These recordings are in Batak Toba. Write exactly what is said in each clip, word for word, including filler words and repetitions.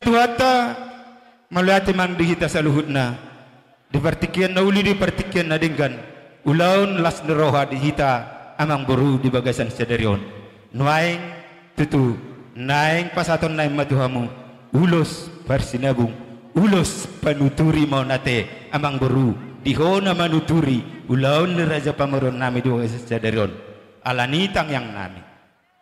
Tuhanta mauliate ma di hita saluhutna, di partingkian na uli, di partingkian na denggan, ulaon las ni roha di hita amangboru di bagasan sadari on. Nuaeng tutu, naeng pasahatonnami ma tu hamu ulos parsinabung, ulos panuturi ma on ate amangboru, di ho na manuturi ulaon ni raja pamoruonnami di bagasan sadari on. Alani tangiangnami,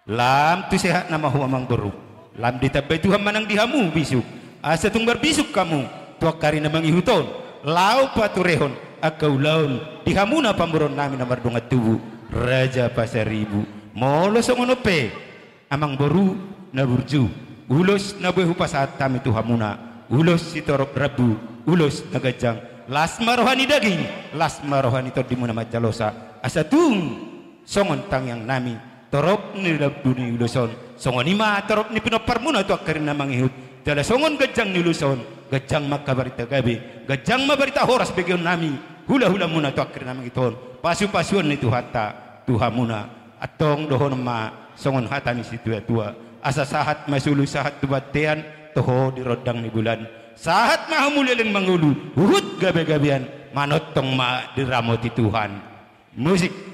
lam tu sehatna ma ho amangboru. Lam ditambai Tuhan ma nang di hamu bisuk, asa tung marbisuk hamu tu angka ari na mangihut on, laho paturehon angka ulaon di hamuna pamoruonnami na mardongan tubu, Raja Pasaribu. Molo songon on pe, amangboru na burju, ulos na boi hupasahat hami tu hamuna, ulos sitorop rambu, ulos na ganjang. Las ma roha ni daging, las ma roha ni tondimuna manjalosa, asa tung songon tangiangnami, torop ni rambu ni ulos on, songon i ma torop ni pinomparmuna tu angka ari na mangihut. Jala songon ganjang ni ulos on, ganjang ma angka barita gabe, ganjang ma barita horas begeonnami, hulahulamuna tu angka ari na mangihut on. Pasupasuon ni Tuhanta tu hamuna. Antong dohonon ma songon hata ni situatua: Asa sahat ma solu sahat tu bontean, toho di rondang ni bulan. Sahat ma hamu leleng mangolu, huhut gabegabean, manongtong ma diramoti Tuhan. Musik.